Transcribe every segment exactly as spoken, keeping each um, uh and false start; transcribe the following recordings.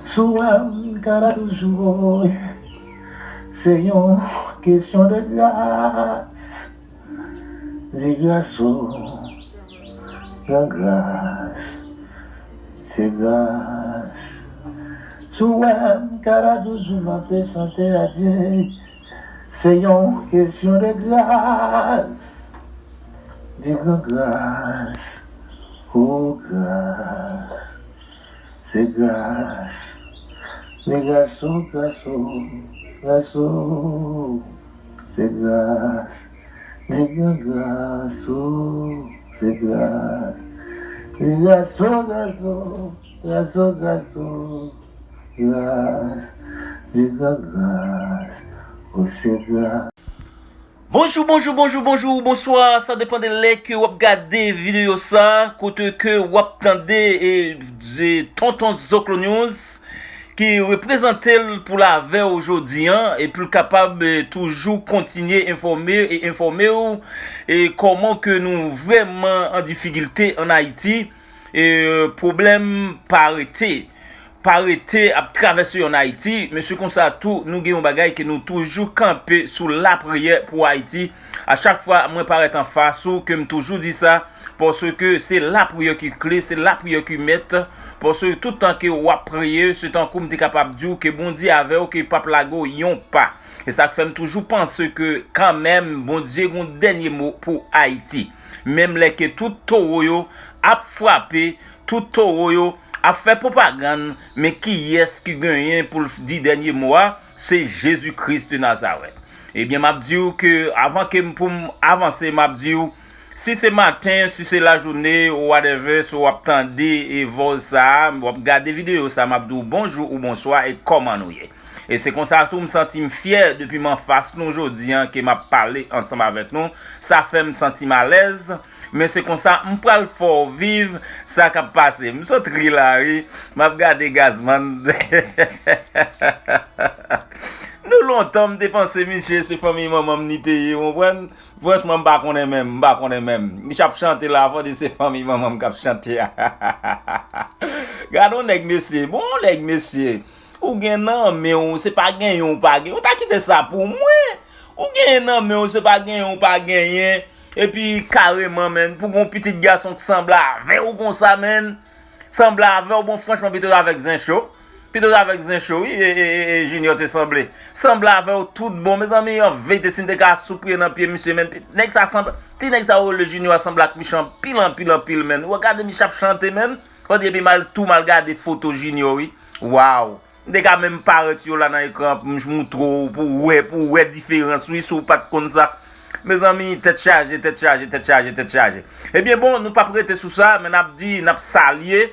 Si w wè m ka la toujou, se yon kesyon de gras. Di gras o, gran gras, se gras. Si w wè m ka la toujou, m ape chante adye. Se yon kesyon de gras. Di gran gras, o gras, se gras. Di gras o, gras o, gras o, se gras. Di gran gras o, se gras. Di gras o, gras o, gras o, gras o, gras. Di gran gras o, se gras. Bonjou, bonjou, bonjou, bonjou, bonswa. Sa depann de lè ke w ap gade videyo sa, kote ke w ap tande e, e Tonton Zoklo News ki reprezante l pou l avè w jodi an, epi l kapab e, toujou kontinye enfòme e enfòme w e kòman ke nou vrèman an difikilte ann Ayiti. E pwoblèm pa rete pa rete ap travèse ann Ayiti, men se konsa tou nou gen yon bagay ke nou toujou kanpe sou lapriyè pou Ayiti. A chak fwa mwen parèt anfas ou, ke m toujou di sa, paske se lapriyè ki kle, se lapriyè ki mèt, paske tout tan ke w ap priye, se tankou m te kapab di w ke Bondye avè w, ke p ap lage w yon pa. E sa k fè m toujou panse ke kanmenm Bondye gen yon dènye mo pou Ayiti. Menm lè ke tout towo yo ap frape, tout towo yo ap fè pwopagann, men kiyès ki genyen pou l di dènye mo a? Se Jezi Kris de Nazarèt. Ebyen, m ap di w ke avan ke m pou m avanse, m ap di w, si se maten, si se lajounen, ou whatever, si w ap tande e vòz sa a, w ap gade videyo sa a, m ap di w bonjou ou bonswa e kòman nou ye. E se konsa tou m santi m fyè depi m anfas nou jodi an ke m ap pale ansanm avèk nou. Sa fè m santi m alèz, men se konsa m pral fè w viv sa k ap pase. M sot ri la wi, m ap gade Gazman. Nou lontan m te panse misye se fanmi manman m li te ye, w konprann? Franchman, m pa konnen menm, m pa konnen menm. Misye ap chante la, fò di se fanmi manman m k ap chante a. Gade yon nèg mesye, bon nèg mesye. Ou gen nan men w, se pa genyen ou pa genyen. Ou ta kite sa pou mwen. Ou genyen nan men w, se pa genyen ou pa genyen. Epi kareman, menn, pou gon pitit gason k sanble avè w konsa, menn. Sanble avè w, bon, franchman, pito avèk Zen Cho. Pito avèk Zen Cho, wi, e, e, e, e Junior te sanble. Sanble avè w tout bon, mezanmi, an verite, si n te ka soupiye nan pye misye, menn, nèg sa sanble, ti nèg sa yo rele Junior a sanble ak misye anpil, anpil, anpil, menn. Ou gade misye ap chante, menn. Fò di epi m al tou m al gade foto Junior wi. Waw. M te ka menm parèt yo la nan ekran pou m moutre w, pou w wè, pou w wè diferans wi, si w pa t konn sa. Mezanmi, tèt chaje, tèt chaje, tèt chaje, tèt chaje. Ebyen bon, nou p ap rete sou sa, men n ap di, n ap salye,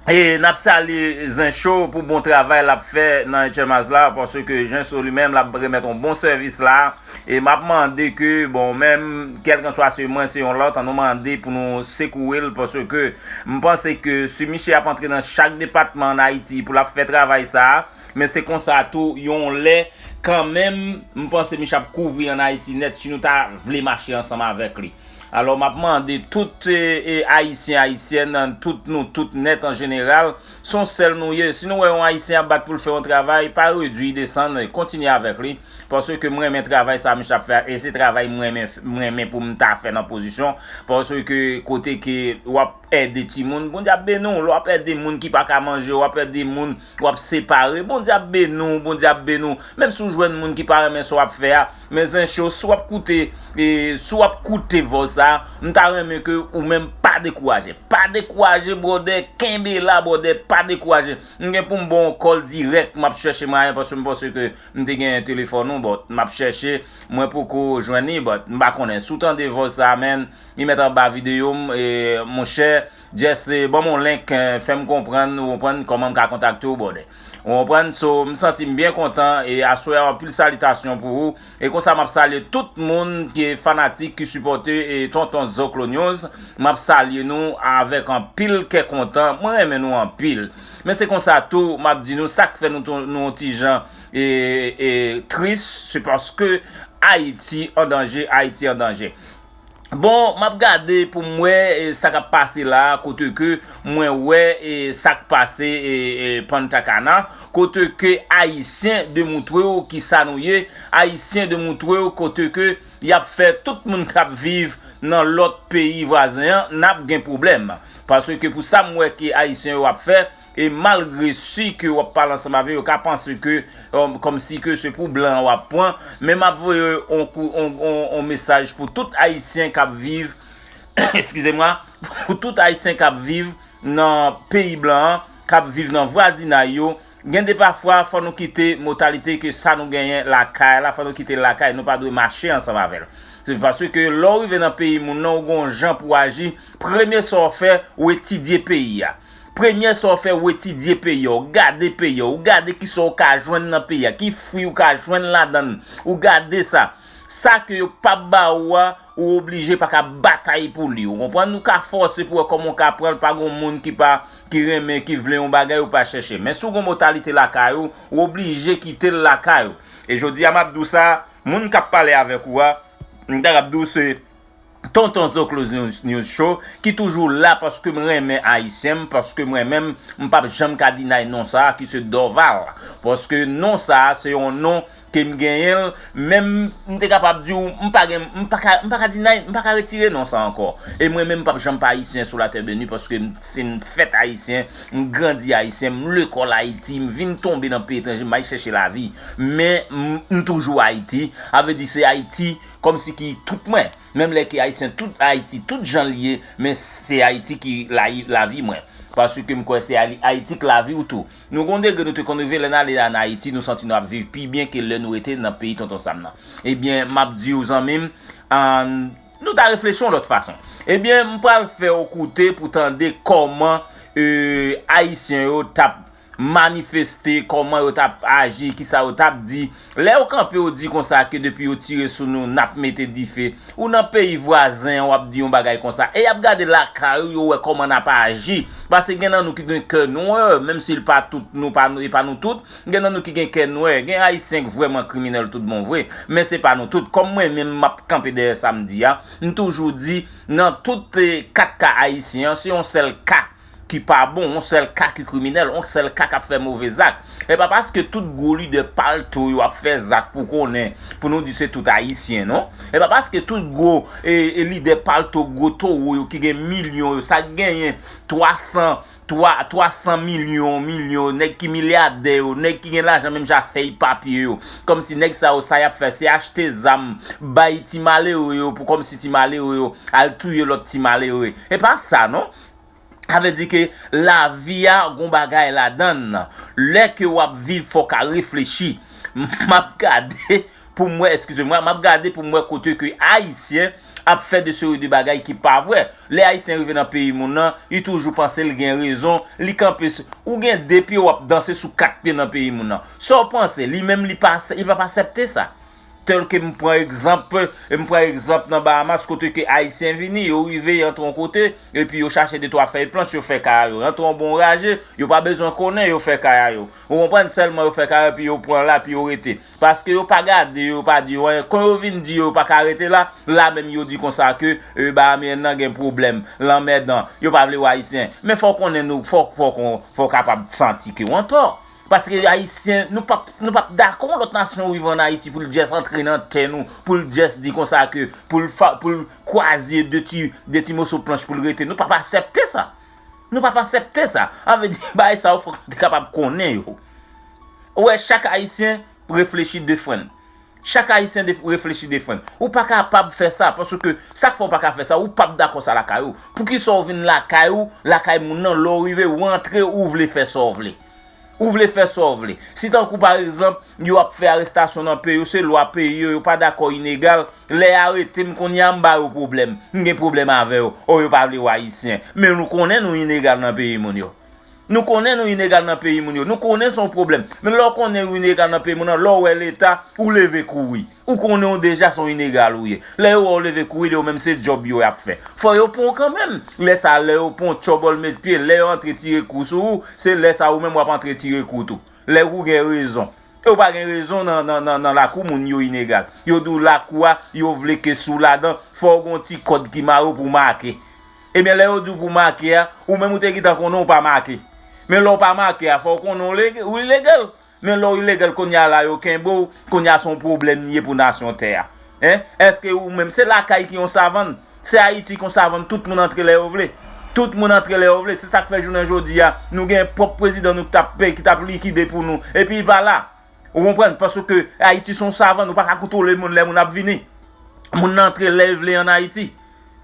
e n ap salye Zen Cho pou bon travay l ap fè nan H M As la, paske Zen Cho li menm, l ap remèt yon bon sèvis la. E m ap mande ke, bon, menm, kèlkanswa se mwen, se yon lòt, ann nou mande pou nou sekouwe l, paske m panse ke si misye ap antre nan chak depatman ann Ayiti pou l ap fè travay sa a, men se konsa tou, yon lè, kanmenm, m panse misye ap kouvri ann Ayiti nèt si nou ta vle mache ansanm avèk li. Alò, m ap mande tout e, e, Ayisyen, Ayisyèn, tout nou, tout nèt an jeneral, se yon sèl nou ye. Si nou wè yon Ayisyen ap bat pou l fè yon travay, pa redui, desann, kontinye avèk li. Paske m renmen travay sa misye ap fè a, e se travay m renmen, m renmen pou m ta fè nan pozisyon. Paske kote ke w ap ède timoun, Bondye ap beni w. Lè w ap ède moun ki pa ka manje, w ap ède moun, w ap separe, Bondye ap beni w, Bondye ap beni w. Menm si w jwenn moun ki pa renmen sa w ap fè a, men Zen Cho, si w ap koute, e, si w ap koute vòz sa, m ta renmen ke ou menm pa dekouraje. Pa dekouraje, brother, kenbe la, brother, pa dekouraje. M gen pou m ba w kòl dirèk, m ap chèche mwayen, paske m panse ke m te genyen telefòn ou, but m ap chèche, mwen poko jwenn li, but m pa konnen. Si w tande vòz sa, menn, li mèt anba videyo m, e, monchè, just, e, ban m yon link, e, fè m konprann, ou konprann, kòman m ka kontakte w, brother. Ou konprann? So, m santi m byen kontan, e aswè a, anpil salitasyon pou ou. E konsa, m ap salye tout moun ki fanatik, ki sipòte, e Tonton Zoklo News. M ap salye nou avèk anpil kè kontan. Mwen renmen nou anpil. Men se konsa tou, m ap di nou, sa k fè nou tou, nou yon ti jan, e, e, tris, se paske Ayiti an danje, Ayiti an danje. Bon, m ap gade pou m wè e, sa k ap pase la, kote ke mwen wè e, sa k pase e, e, Punta Cana, kote ke Ayisyen demoutre w ki sa nou ye, Ayisyen demoutre w kote ke y ap fè tout moun k ap viv nan lòt peyi vwazen an, n ap gen pwoblèm. Paske pou sa m wè ke Ayisyen yo ap fè, e malgre si ke w ap pale ansanm avè yo, ka panse ke um, kòmsi ke se pou blan w ap pran, men m ap voye on, kou- on, on, on mesaj pou tout Ayisyen k ap viv, eskize mwa, pou tout Ayisyen k ap viv nan peyi blan an, k ap viv nan vwazinay yo, gen de pafwa fò nou kite motalite ke sa nou genyen lakay la, fò nou kite l lakay, nou pa dwe mache ansanm avè l. Se paske lè w rive nan peyi moun nan, ou gen yon jan pou w aji, premye sa w fè, ou etidye peyi a. Premye sa w fè, ou etidye peyi a, ou gade peyi a, ou gade kisa w ka jwenn nan peyi a, ki fwi ou ka jwenn ladan l, ou gade sa. Sa ke yo p ap ba ou a, ou oblije pa ka batay pou li. Ou konprann? Ou ka fòse pou wè kòman w ka pran l, pa gen moun ki pa, ki renmen, ki vle yon bagay ou pa chèche. Men si w gen yon motalite lakay ou, ou oblije kite l lakay ou. E jodi a m ap di w sa, moun k ap pale avèk ou a, m ta ap di w se Tonton Zoklo News, News Show, ki toujou la paske m renmen Ayisyen, paske mwen menm, m p ap janm ka deny non sa a, ki se Dorval. Paske non sa a, se yon non ke m genyen l, menm m te kapab di w, m pa gen, m pa ka, m pa ka deny, m pa ka retire non sa a ankò. E mwen menm, m p ap janm pa Ayisyen sou latè beni, paske m, se m fèt Ayisyen, m grandi Ayisyen, m lekòl Ayiti, m vin tonbe nan peyi etranje, m al chèche lavi. Men m, m toujou Ayiti, sa vle di se Ayiti kòmsi ki tout mwen. Menm lè ke Ayisyen tout Ayiti, tout jan l ye, men se Ayiti ki la, lavi mwen. Paske m kwè se Ay- Ayiti k lavi w tou. Nou gen yon degre nou te konn rive lè n ale ann Ayiti, nou santi nou ap viv pi byen ke lè nou rete nan peyi Tonton Sam nan. Ebyen, m ap di w zanmi m, ann, nou ta reflechi yon lòt fason. Ebyen, m pral fè w koute pou tande kòman e, Ayisyen yo t ap manifeste, kòman yo t ap aji, kisa yo t ap di. Lè yo kanpe, yo di konsa ke depi yo tire sou nou, n ap mete dife. Ou nan peyi vwazen an, w ap di yon bagay konsa. E y ap gade lakay ou, yo wè kòman n ap aji. Paske gen nan nou ki gen kè nwè, menm si l pa tout, nou pa, e pa nou tout. Gen nan nou ki gen kè nwè. Gen Ayisyen k vrèman kriminèl tout bon vre. Men se pa nou tout. Kòm mwen menm, m ap kanpe dèyè sa m di a. M toujou di, nan tout e, kat ka Ayisyen an, se yon sèl ka ki pa bon, yon sèl ka ki kriminèl, yon sèl ka k ap fè move zak. E pa paske tout gwo lidè palto yo ap fè zak pou konnen, pou nou di se tout Ayisyen, non. E pa paske tout gwo e, e lidè palto, gwo towo yo ki gen milyon yo, sa k genyen twa san, twa, twa san milyon, milyon, nèg ki milyadè yo, nèg ki gen lajan menm jan ak fèy papye yo. Kòmsi nèg sa yo, sa y ap fè, se achte zam, bay ti malere yo, pou kòmsi ti malere yo al touye lòt ti malere. E pa sa, non. Sa vle di ke lavi a gon bagay ladan l. Lè ke w ap viv, fò w ka reflechi. M ap gade pou m wè, eskize mwa, m ap gade pou m wè kote ke Ayisyen ap fè de seri de bagay ki pa vrè. Lè Ayisyen rive nan peyi moun nan, li toujou panse l gen rezon, li kanpe sou, ou gen de pye w ap danse sou kat pye nan peyi moun nan. Sa w panse, li menm li pa, li p ap aksepte sa. Tèl ke m pran egzanp, m pran egzanp nan Bahamas kote ke Ayisyen vini, yo rive, yo antre yon kote, epi yo chache de twa fèy planch, yo fè kay a yo. Yo antre yon bon raje, yo pa bezwen konnen, yo fè kay a yo. Ou konprann? Sèlman yo fè kay a yo, epi yo pran la, epi yo rete. Paske yo pa gade yo, yo pa di yo anyen. Kan yo vin di yo, yo pa ka rete la, la menm yo di konsa ke e, Bahameyen nan gen pwoblèm, l anmèdan, yo pa vle wè Ayisyen. Men fò w konnen nou, fò, fò, fò, fò w kapab santi ke w antò. Paske Ayisyen, nou p ap, nou p ap dakò yon lòt nasyon rive ann Ayiti pou l just antre nan tè nou, pou l just di konsa ke, pou l fa, pou l kwaze de ti, de ti moso planch pou l rete. Nou p ap aksepte sa. Nou p ap aksepte sa. Sa vle di, bagay sa yo fòk nou te kapab konnen yo. Ou wè, chak Ayisyen reflechi de frèn. Chak Ayisyen de, reflechi de frèn. Ou pa kapab fè sa, paske sa k fè w pa ka fè sa, ou p ap dakò sa lakay ou. Poukisa w vin lakay ou, lakay moun nan, lè w rive, ou antre, ou vle fè sa w vle. Ou vle fè sa w vle. Si tankou, pa egzanp, yo ap fè arestasyon nan peyi yo, se lwa peyi yo, yo pa dakò inegal, lè y arete m kounye a, m ba yo pwoblèm. M gen pwoblèm avè yo. O, yo pa vle w Ayisyen. Men nou konnen nou inegal nan peyi moun yo. Nou konnen nou inegal nan peyi moun yo. Nou konnen se yon pwoblèm. Men lè w konnen ou inegal nan peyi moun nan, lè w wè Leta, ou leve kouri. Ou konnen w deja se yon inegal ou ye. Lè yo wè w leve kouri, yo menm se djòb yo y ap fè. Fò yo pran w kanmenm. Lè sa, lè yo pran w, tchòbòl met pye, lè yo antre tire kou sou ou, se lè sa ou menm w ap antre tire kou tou. Lè ou gen rezon. Yo pa gen rezon nan, nan, nan, nan lakou moun yo inegal. Yo di w lakou a, yo vle ke si w ladan, fò w gen yon ti kòd ki mare w pou w make. Ebyen, lè yo di w pou w make a, ou menm ou te gentan konnen w pa make. Men lè w pa make a, fò w konnen w lege-, w ilegal. Men lè w ilegal, kounye a la, yo kenbe w, kounye a se yon pwoblèm li ye pou nasyon tè a. Hein? Èske ou menm, se lakay ki yon savann? Se Ayiti ki yon savann, tout moun antre lè yo vle. Tout moun antre lè yo vle. Se sa k fè jounen jodi a, nou gen pwòp prezidan nou ki t ap peye, ki t ap likide pou nou. Epi li pa la. Ou konprann? Paske Ayiti se yon savann, ou pa ka kontwole moun lè moun ap vini. Moun nan antre lè l vle ann Ayiti.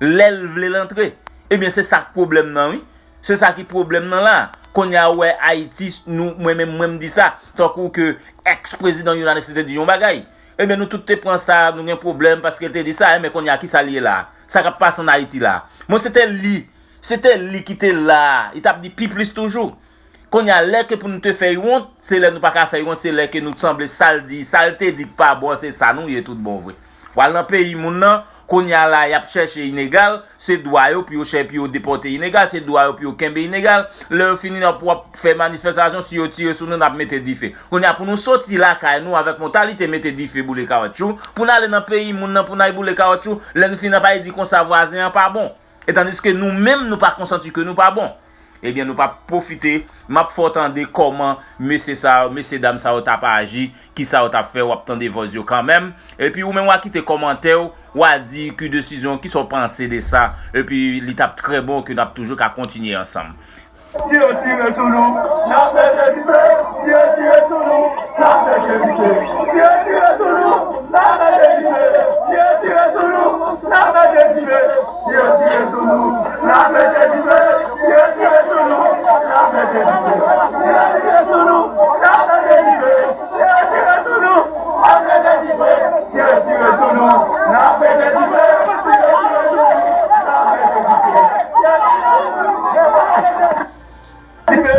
Lè l vle l antre. Ebyen, se sa k pwoblèm nan, wi. Se sa ki pwoblèm nan la. Kounye a, ou wè Ayiti, nou, mwen menm, mwen m di sa. Tankou ke èks prezidan United States te di yon bagay. Ebyen, nou tout te pran sa, nou gen pwoblèm paske l te di sa, men kounye a, kisa l ye la? Sa k ap pase ann Ayiti la? Bon, se te li. Se te li ki te la. Li t ap di pi plis toujou. Kounye a, lè ke pou nou te fè y wont, se lè nou pa ka fè y wont, se lè ke nou sanble sa l di, sa l te di k pa bon, se sa nou ye tout bon vre. W al nan peyi moun nan, kounye a la, y ap chèche inegal, se dwa yo pou yo chè-, pou yo depòte inegal, se dwa yo pou yo kenbe inegal. Lè yo fini, n ap, w ap fè manifestasyon, si yo tire sou nou, n ap mete dife. Kounye a, pou nou soti lakay nou avèk mantalite mete dife, boule kawotchou, pou n ale nan peyi moun nan, pou n al boule kawotchou, lè nou fini, n ap al di konsa vwazen an pa bon. E tandiske nou menm, nou pa konsanti ke nou pa bon. Ebyen, nou pa pwofite, m ap fè w tande kòman mesye sa yo, mesye dam sa yo t ap aji, kisa yo t ap fè, w ap tande vòs yo kanmenm. Epi ou menm, w a kite kòmantè w, w a di ki desizyon, kisa w panse de sa. Epi li t ap trè bon ke n ap toujou ka kontinye ansanm. Si yo tire sou nou, n ap mete dife. Si yo tire sou nou, n ap mete dife. Si yo tire sou nou, n ap mete dife. Si yo tire sou nou, n ap mete dife. Si yo tire sou nou, n ap mete dife. Si yo tire sou nou, n ap mete dife. Si yo tire sou nou, n ap mete dife. Si yo tire sou nou, n ap mete dife. Si yo tire sou nou, n ap mete dife. Si yo tire sou nou, n ap mete dife. Dife,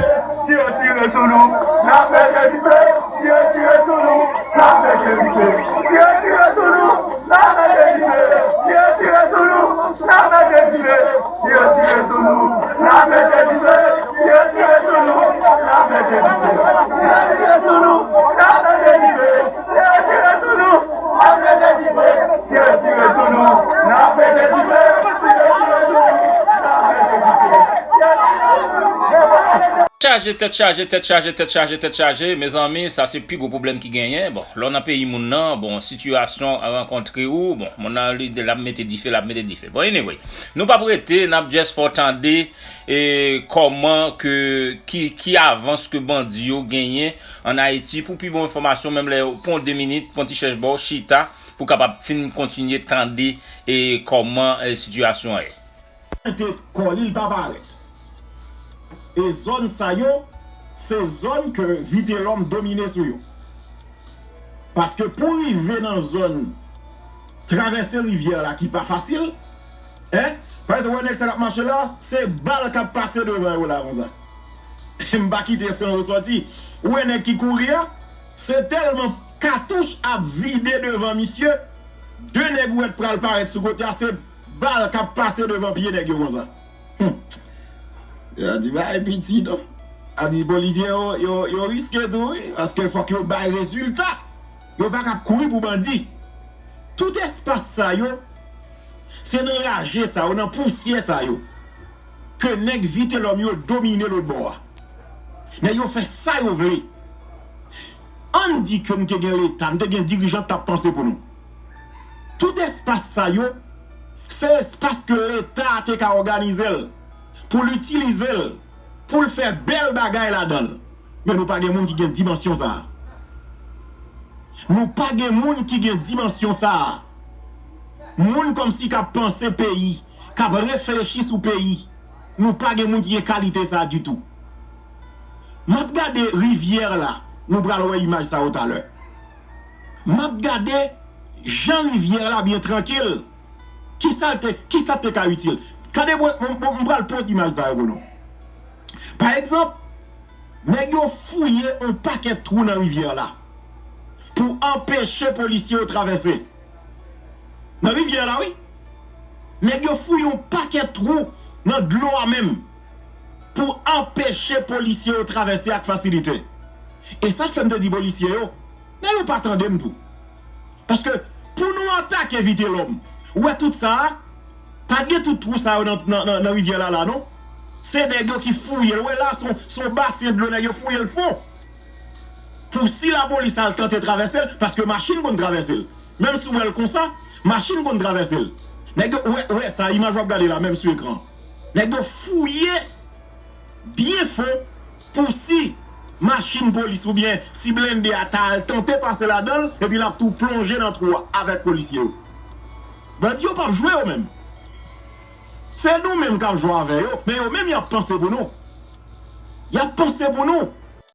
si yo tire sou nou, n ap mete dife. Si yo tire sou nou, n ap mete dife. Si yo tire sou nou, n ap mete dife. Si yo tire sou nou, n ap mete dife. Si yo tire sou nou, n ap mete dife. Si yo tire sou nou, n ap mete dife. Si yo tire sou nou, n ap mete dife. Si yo tire sou nou, n ap mete dife. Si yo tire sou nou, n ap mete dife. Si yo tire sou nou, n ap mete dife. Chaje tèt chaje, tèt chaje, tèt chaje, tèt chaje. Mezanmi, sa se pi gwo pwoblèm ki genyen. Bon, lè w nan peyi moun nan, bon, sitiyasyon rankontre ou, bon, moun nan li, l ap mete dife, l ap mete dife. Bon, anyway, nou p ap rete, n ap just fè w tande, e, kòman ke, ki, ki avans ke bandi yo genyen ann Ayiti. Pou pi bon enfòmasyon, menm lè w pran de minit, pran ti chèch ba w, chita, pou w kapab fin kontinye tande, e, kòman, e, sitiyasyon an ye. Te kò li, li pa parèt. E zòn sa yo, se zòn ke Vitelhomme domine sou yo. Paske pou rive nan zòn travèse rivyè la ki pa fasil, en, pa egzanp, wè nèg sa k ap mache la, se bal k ap pase devan yo la konsa. M pa kite san yo sòti. Ou wè nèg ki kouri a, se tèlman katouch ap vide devan misye, de nèg ou wè k pral parèt sou kote a, se bal k ap pase devan pye nèg yo konsa. Hmm. Yo di, "Bagay piti non." A di, polisye yo, yo, yo riske tou, wi, paske fòk yo bay rezilta. Yo pa ka ap kouri pou bandi. Tout espas sa yo, se nan raje sa yo, nan pousyè sa yo, ke nèg Vitelhomme yo domine lòt bò a. Nèg yo fè sa yo vle. Ann di ke n te gen Leta, n te gen dirijan k t ap panse pou nou. Tout espas sa yo, se espas ke Leta a te ka òganize l, pou l itilize l, pou l fè bèl bagay ladan l. Men nou pa gen moun ki gen dimansyon sa a. Nou pa gen moun ki gen dimansyon sa a. Moun kòmsi k ap panse peyi, k ap reflechi sou peyi. Nou pa gen moun ki gen kalite sa a ditou. M ap gade rivyè la, nou pral wè imaj sa yo talè. M ap gade jan rivyè la byen trankil. Kisa l te, kisa l te ka itil? Gade, mwen, mwen, mwen, m pral poze imaj sa yo pou nou. Pa egzanp, nèg yo fouye yon pakèt twou nan rivyè la pou anpeche polisye yo travèse. Nan rivyè la, wi. Nèg yo fouye yon pakèt twou nan dlo a menm pou anpeche polisye yo travèse ak fasilite. E sa k fè m te di polisye yo, Men yo pa tande m tou. Paske pou nou atake Vitelhomme, ou wè tout sa a, pa gen tout twou sa yo nan, nan, nan, nan rivyè la la non. Se nèg yo ki fouye l. Ou wè la, se yon, se yon basen dlo nèg yo fouye l fon. Pou si lapolis al tante travèse l, paske machin konn travèse l. Menm si w wè l konsa, machin konn travèse l. Nèg yo, ou wè, ou wè sa, imaj w ap gade la, menm sou ekran. Nèg yo fouye byen fon pou si machin polis oubyen si blende a ta al tante pase ladan l, epi l ap tou plonje nan twou a avèk polisye yo. Bandi yo p ap jwe yo menm. Se nou menm k ap jwe avè yo, men yo menm y ap panse pou nou. Y ap panse pou nou.